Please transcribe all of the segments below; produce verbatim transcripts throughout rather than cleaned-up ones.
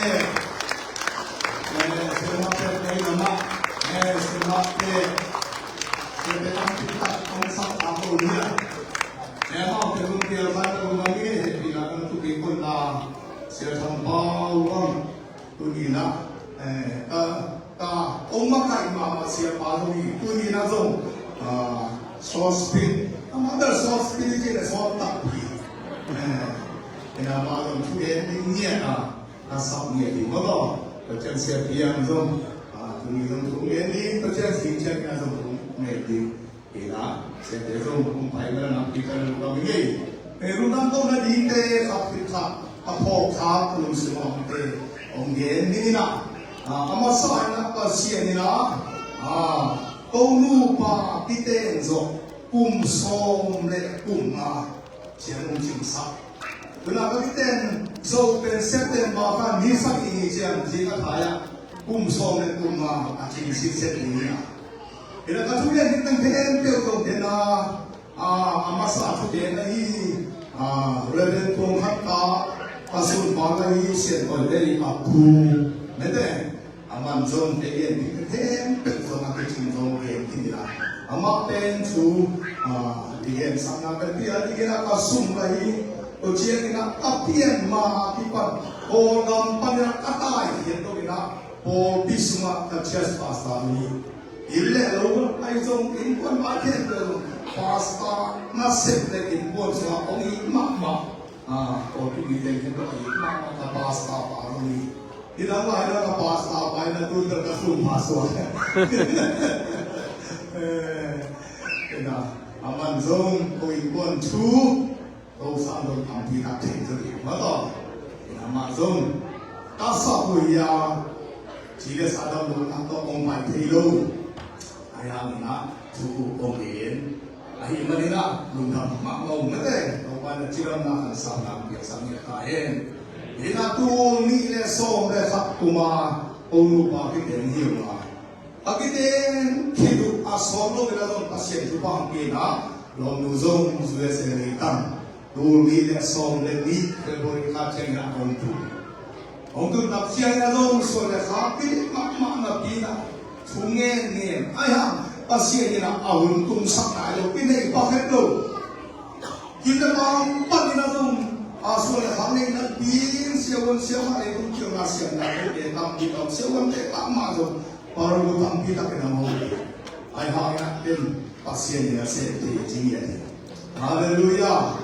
Eh, sema pe, eh, nama. Eh, sema pe. Sema pe, ang kita, ang sa ako niya. Eh, mau pe kung kaya sa ako mami, eh, pila kang tubig ko na siya sa bawang. Tuni na, eh, ka, ka, ong makaih mahmah siapa zong hi, tuni na zong, ah, saucepan, a mother saucepan hi kei le sawt takpi. Eh, ina mah zong thu en ding ngiat a, a sap ngiat ding maw. Pasian siapa zong, ah, tuni zong thu en ding, Pasian siapa zong thu en ding. Kei la, siate zong kong pai bel a nakpi ka lel bang ngei. Kei lungdam ko nadingte khat khit khat a phawk thak a lungsim a omte hong gen ni na. A, a masa in a Pasian in a, a, ko nupa kiteng zong kum sawm le kum nga ciang hong cingsak. Tuna ka kiten zo pen September khan ni sagih ni ciang ci ka thai ah kum sawm le kum nga a cingsit sek ni a. Ina ka thugen hi teng khempeuh zong den a, a, a masa thugen ahi, a, Reverend Tuang Khat Ka, a sunpa ahi Sian Koi Vei a pu. Mete, a man zong te gen hi teng khempeuh zong a kicing zong gen hi ni la. Amah pen thu, a, i gen sakna pen pi a, i gen a ka sum ahi, ko ciang ina a pian ma a kipan, Kawlgam pan ina a tai hian to ina, pawlpi sungah ka church pastor mi. Inn le lo, ai zong innkuan mah khempeuh zong pastor nasep le innkuan sungah hong it mahmah. Ah, pawlpi mi teng khempeuh hong it mahmah ka pastor pa zong hi. Hi dang lai na ka pastor pa hi na tu ka sum pastor. Eh, ina, a man zong ko innkuan thu Ko sang zong tampi tak thei zo ding maw taw. Ina mah zong ka sa hui a ci le sa dam lo na tawh kong pai thei lo. Ai hang ina thu kong gen. Ahi man ina lungdam mahmah ung mate. Topa na cidamna kan sa na piak sa ngiat ta hen. Ina tul nih le sawm le khat kuma ko nupa kiteng hi ung a. A kiten khit A sawm lo in a zong Pasian thupha hong pia in a, lawmnu zong U S A lei tang, tul nih le sawm le nih February kha ciangin a hong tun. Hong tun tak ciangin a zong suan le khak pi mahmah napi in a, thu ngen ngen. Ai hang Pasian in a, a hun tumsak nai lo, i neih pak het lo. Kim le pam pan in a zong, a, suan le khak neihna ding siavuan siamah lei tung ciang a siamna te tampi tak, siavuante mahmah zong, paru tampi tak in a hong. Ai hang in a ken Pasian in a sem thei ci ngiat hi. Halleluiah.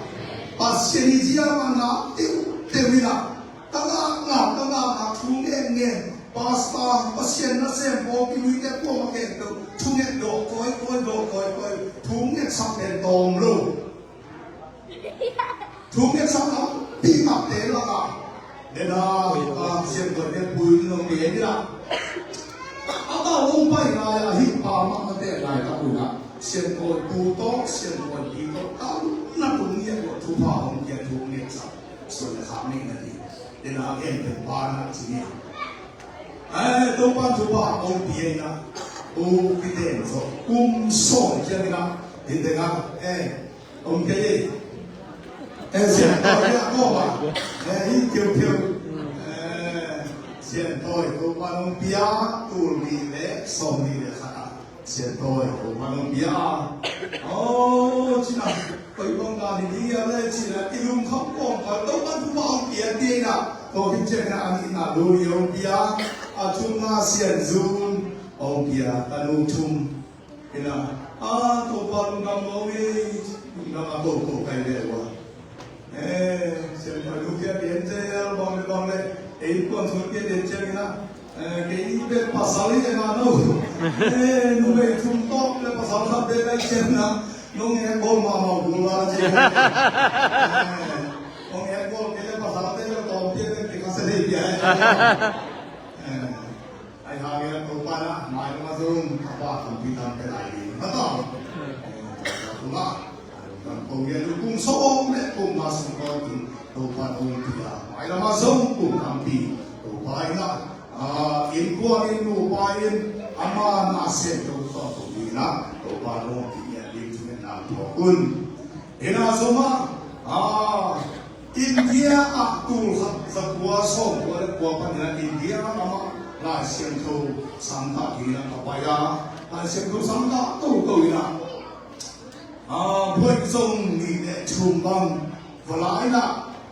Pasian i zia mah na teu teu in a, ka ngak ngak, ka ngak ngak, thu ngen ngen. Pastor, Pasian nasem pawlpi nuite kuamah khempeuh thunget dawh kawikawi, dawh kawikawi, thunget sak pen tawm lo. Thunget sak pen pi ngakte lakah, nena, a, siangthoite pui nong pe ni la. Amau hong pai lai a, hih pa mah a teh lai ka un a, siangthoipu tawh, siangthoipi tawh, ka un na tung ngiat lo, thupha hong pia, thunget sak, suan le khak neihna ding. Nena, en pen pa na ci ni. Eh, Topa thupha hong pia in a, u Pi Teng Zaw, kum sawm ciang in a, hi teng a, eh, hong kei, eh, siangthoite a kawm a, eh, hi kiukiu, eh, siangthoite Topa hong pia, tul nih le sawm nih le khat a. Siangthoite Topa hong pia. Oh, cina, koi bang dan hi ding hia le cina, i lungkham kawmkal Topa thupha hong pia ding a. Tua khit ciangin a nihna Luli hong pia. A thumna Sian Zun hong pia, tanu thum. Ina, a, Topa lungdam lo hi, lungdam a ko ko kai le wa. Eh, siangthoite nu kia den zel bang le bang le, ei kuan sung kia den ciang ina. Eh, kei pen pasal hi ena no. Eh, numei thum tawh le pasal khat bek ai ciang na. Nong ek bawl mahmah uh la ciang. Eh, nong ek bawl kei le pasal te le tawm te le kei ka se dei pia. Eh, Ai hang in a Topa in a, mailam a zong a pa tampi tam pe lai ding. Mataw. Kum sawm le kum nga sung kawm in Topa in hong pia. Mailam a zong kum tampi Topa in a, a, innkuan in, nupa in, ama nasem Topa hong pia in a, Topa in hong pia ding thu ngen nang phawk un. Ina zong a, a, India ah tul khat za kua sawm kua le kua panin a India lamah Lai Siangtho sang kah dingin a ka pai a, Lai Siangtho sang kah toto in a, a, buaih zong nih le thum bang va la in a,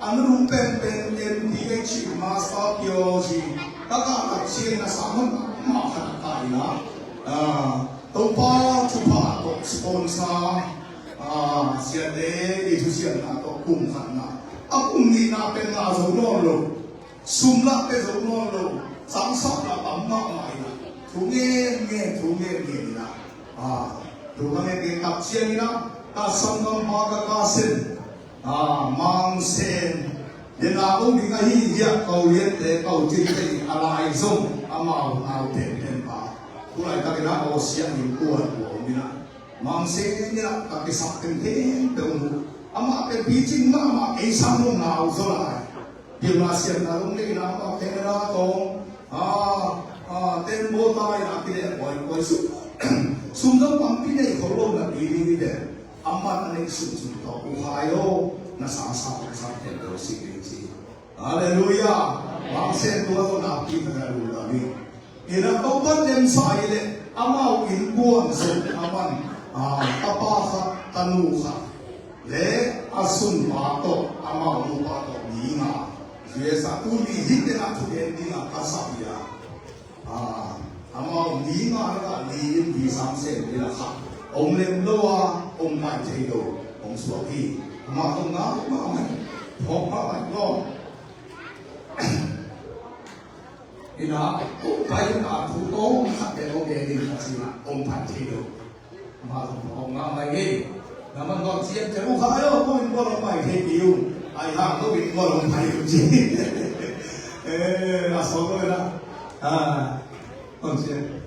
a nunung penpen M T H Master Theology ka kah tak ciangin a sang hon mahmah khat a kah in a, a, Topa thupha tawh sponsor, a, siate i thusiamna tawh kum khatna. A kum nihna pen ngah zo nawn lo. Sum lah pia zo nawn lo. Sangsakna tam mahmah in a. Thu ngen ngen, thu ngen ngen in a. A, thu ka ngen ngen tak ciangin a, ka sanggampa ka cousin, a, Mang Sen, den a ko ding ahi hiah, ko liante, ko cinte, a lai zong amau nau tenten pa. Tulaitak in a aw siah in kuan kuan in a. Mang Sen in a ka kisap tenten pe um. Amah pe picing mahmah ei sang nung nau zaw lai. Pilna siamna lungneihna mah Canada tawh, a, a, tembaw tai na kileh buai buai sum. Sum zong tampi nei kho lo na pi ding hi ve. Amah a neih sum sum tawh U Khai aw, na sang sang na sang tem lo si ding ci. Halleluiah. Mang Sen tua tawh na pi na lu la ding. Ina Topa lemsa hi leh amau innkuan zong a man, a, tapa khat, tanu khat le a sunpa tawh, amau nupa tawh mi nga. U S A tu li hi tena thugen ding a ka sap hi a. A, amau mi nga le ka li in bi sam sem hi la kha. Om lem lo a, om nai thei lo, om suak hi. Amau tawh nga ma mai, phawk ma mai lo. Ina, kong pai ina, thu tawm khat te lo ke ding ka ci na, kong pai thei lo. Ma kong kong nga mai nge. Na man kong ciam te u kha yo, kong in kong pai thei ti u. Ai ha, kong in kong pai u ci. Eh, a so ko na. Ah, kong ciam.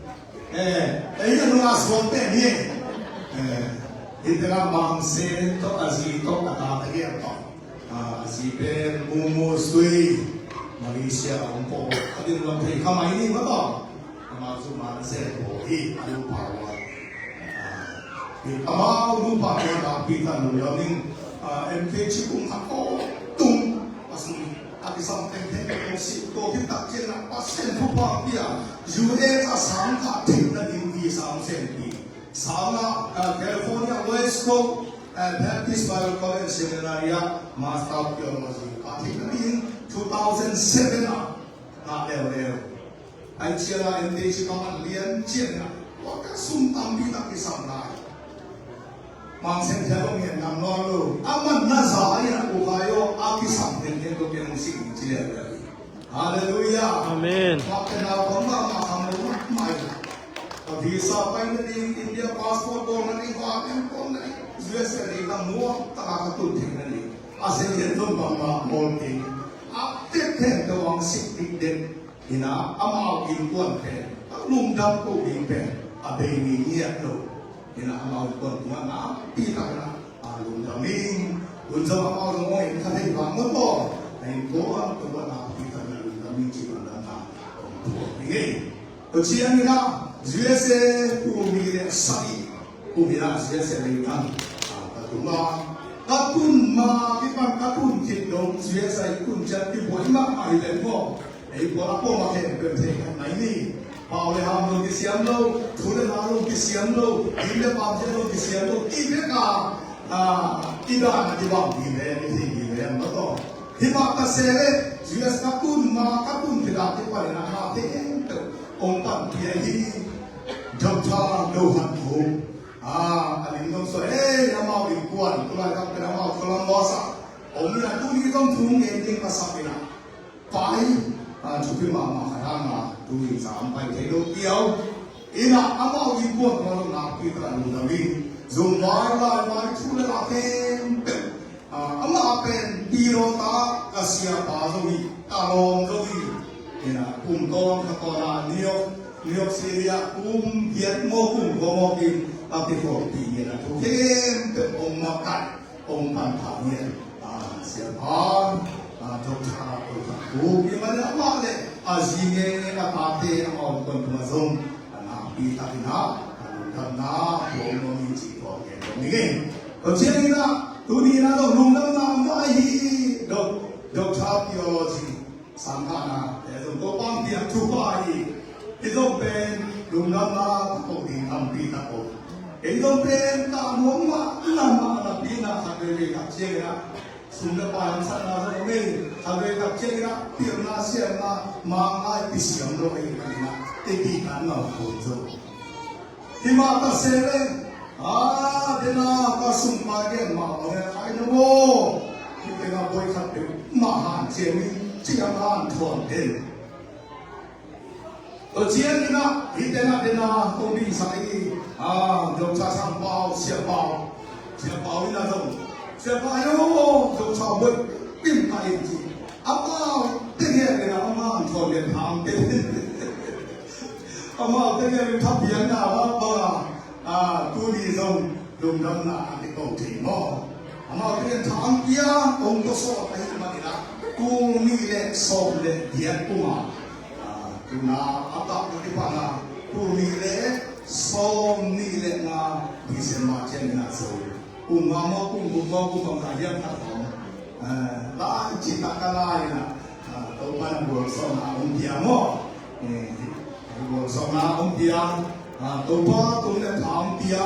Eh, eh, ina nung a suang te ni. Eh, ina Mang Sen tawh, a zi tawh, a tate tawh. Ah, a zi pen Mumu Sui, Malaysia a om pawh. A din lam thei kha mai ni mah tawh. Amah zu man se pawh hi, a lu pau a. Amau nupa te nakpi tak lungdam ing. Ah, M K C kum khat ko tung a sung a kisam tengteng ko si ko hi tak ciang a Pasian thupha pia U S a sang khat theihna ding visa hong sem hi. Sang a, ah, California West Coast, ah, Baptist Bible College Seminary ah Master of Theology khat theihna ding two thousand seven ah ngah leuleu. Ai ciang a M K C ka man lian ciang a, tua ka sum tampi tak kisam lai. Mang Sian Thiang hong ngen ngam nawn lo. A man na za in a, u khai aw, a kisam tengteng tawh ken hong sik ding ci lian lian. Halleluiah. Amen. Mak te nau bang mah mah kham lo mah mah in a. Ka visa paina ding, India passport bawlna ding, va ken bawlna ding, U S A ding ka muang tak a ka tun theihna ding. A seng lian zong bang mah bawl kei. A tek khempeuh hong sik dikdek. Hi na, amau innkuan pen, a lungdam ko ding pen a bei mi ngiat lo. Hi na, amau innkuan tungah nakpi takin a lungdam ing. Lungdam amau zong ong en kha thei vang maw taw. A innkuan tungah nakpi takin a lungdam ing ci lungdamna ong thuak ing ei. Tua ciangin a, U S A tul nih le sagih kum in a U S A leitang, ah, ka tung a, ka tun ma kipan ka tun khit dong U S A i tun ciang kibuai mahmah hi leng maw. Ei, pua a pua ma khempeuh thei khat mai ni. Pau le ham zong kisiam lo, thu le la zong kisiam lo, lim le pam zong kisiam lo, i bek a, ah, i dan a kibang hi leng, i thei hi leng maw taw. Hi mah ta se leh, U S ka tun ma, ka tun khit a kipan in a, ma khempeuh ong panpih ahi, Doctor Do Han Khup. Ah, a lim zong suai, eh, amau innkuan, tu laitak pen amau Columbus ah om in a, tuni zong thu ngen ding ka sak in a. Pai, ah, thupi mahmah khat hang a, tuni zong pai thei lo kiau. In a, amau innkuan, amau zong nakpi tak a lungdam ing. Zong vai lai vai thu le la khempeuh. Ah, amah pen pilawta ka siapa zong hi, ka lawm zong hi. Hi na, kum tawm kha tawna New York, New York City ah kum giat maw kum kua maw kim a kikhawmpih hi na, thu khempeuh ong makai, ong panpha hi. Ah, siapa, ah, Doctor Khup, hi mah le amah le a zi ngeingei a tate amau innkuan tungah zong a nakpi takin a lungdamna tuak nuam ing cih tuak ngen nuam ing ei. Tua ciangin a, tuni in a zong lungdamna mah ahi, Doc-, Doctor Theology, sangkahna, eh, zong Topa hong piak thupha hi. Hih zong pen lungdamna tak ko ding tampi tak ko. Hih zong pen ta nuam mah, na mah, na pi na khat veve tak ciangin a, sum le pai hamsatna zong om ei, khat vei tak ciangin a, pilna siamna, manglai kisiam lo ei, manina, teti tan ngau khun zo. Hi mah ta se leng, a, dena ka sum ka gen mah bang e, khai na maw. Hi tena boi khat peuh mah han ciam in, ciam han thuan den. Tua ciangin a, hih tena, tena kong dingsak i, a, Doctor Sang Pau, Sia Pau, Sia Pau in a zong, Sia Pau aw, Doctor Boi pin ka in ci. Amau te ngen in a, amau an thon ngen hang te. Amau te ngen in thapiakna bang bang a, a, tuni zong lungdamna a kiko thei maw. Amau te ngen tha hong pia, hong ko sawt ahih manin a, tul nih le sawm le giat kum a, a, tuna a tak na kipan a, tul nih le sawm nih le nga December ciangin a zo. Kum nga maw, kum guk maw, kum bang ka hiam khat hong. A, lai citak ka lai na, a, Topa na buang sawm na hong pia maw. E, buang sawm na hong pia. A, Topa tung le tha hong pia,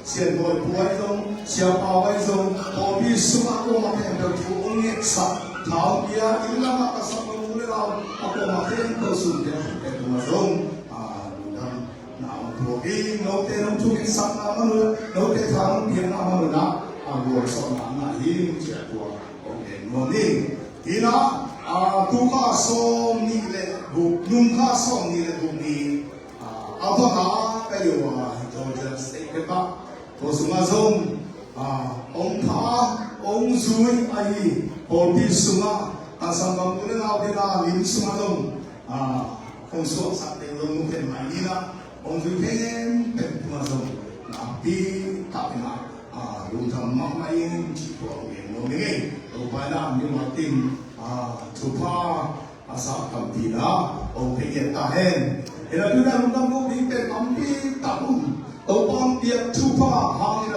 Sian Bawi Pua ahi zong, Sia Pau ahi zong, pawlpi sungah kuamah khempeuh thu hong ngetsak, tha hong pia, inn lamah ka sak lo mu le lau, a kuamah khempeuh sung pia, khempeuh tungah zong, a, lungdamna hong thuak ing, note nong thungetsak na man un, note tha nong piak na man un ah, a, gualzawhna ngah ing, ci-a tua hong gen nuam ing. Hi na, a, tu kha sawm nih le guk, nung kha sawm nih le guk ni, a, a vak a ka yo a, Georgia State ka, tua sungah zong, a, hong pha, hong zui ahi, pawlpi sungah, a, sanggam u le nau dena lim sungah zong, a, hong suaksak ding zong mu khen mai ni na, hong zui khempeuh tungah zong, nakpi takin a, a, lungdam mahmah ing cih tua hong gen nuam ing ei. Topa in a, mi mak in, a, thupha, a sa tampi na, hong pia ta hen. Hi na, tu na lungdam lo ding pen tampi tak um. Topa hong piak thupha hangin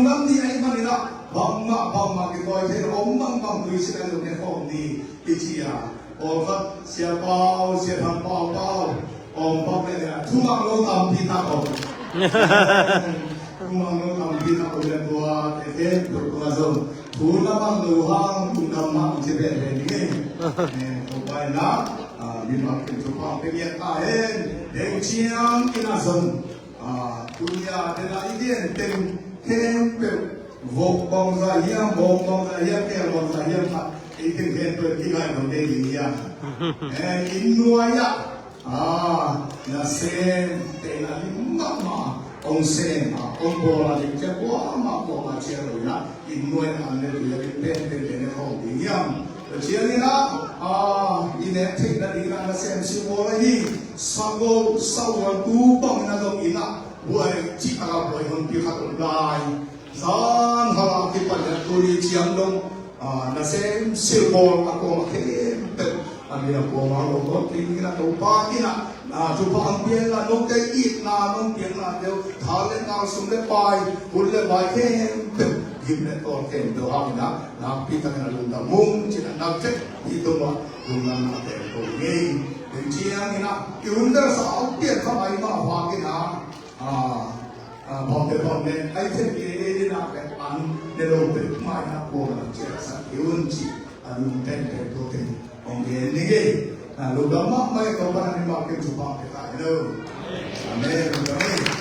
Lungdam ni ahih manin ah bangmah bangmah kitawi thei lo, om bangbang tui sin a lo ne khawm ni i ci a. Pawlkhat Sia Pau, Sia Thang Pau, Pau om bang le le a thumang lo tampi tak om. Thumang lo tampi tak om le tua te te tua tua zong thu na mang lo hang thu na mang ci ve ve ni nge. Ko pai na mi mak kin thu pang pe ngiat ta hen. Deu ciang ina zong Tunia tena i gen teng khempeuh vok bangza hiam, bawng bangza hiam, kel bangza hiam khat ei teng khempeuh i gai lo ding hiam. Inn nuai ah nasem tena lim mahmah hong sem a hong bawl a ding cia kuamah kuamah cia lo in ah inn nuai ah an le tui a ding pen pen tena khawng ding hiam. Ciangin ah, ah, i nek theihna dingin ah nasem siubawl ahi, sagol, sahuantu bangin ah zong in ah buai cih a buai honpi khat om lai. Zan hal a kipan in ah tuni ciang dong, ah, nasem siubawl a kuama khempeuh a min a kuama lo dong dingin ah Topa in ah, ah, thupha hong pia in ah note itna nong piakna deuh, tha le ngal, sum le pai, hun le vai khempeuh, gim le tawl khempeuh hangin ah nakpi takin a lungdam ung ci-in ah nak cek hi tung ah lungdamna teng ko ngei. Tua ciangin ah i hun bel sa a pian kha mai mah bangin ah, ah, ah, bawmte bawm nen ai then i ei ding nak le an ne lo pek mai na kuama ciah sa i hun ci a lungdam teng ko teng hong gen ni ngei. Ah, lungdam mahmah i Topa na mimal ken thupha pia ta hen aw. Amen. Lungdam ei.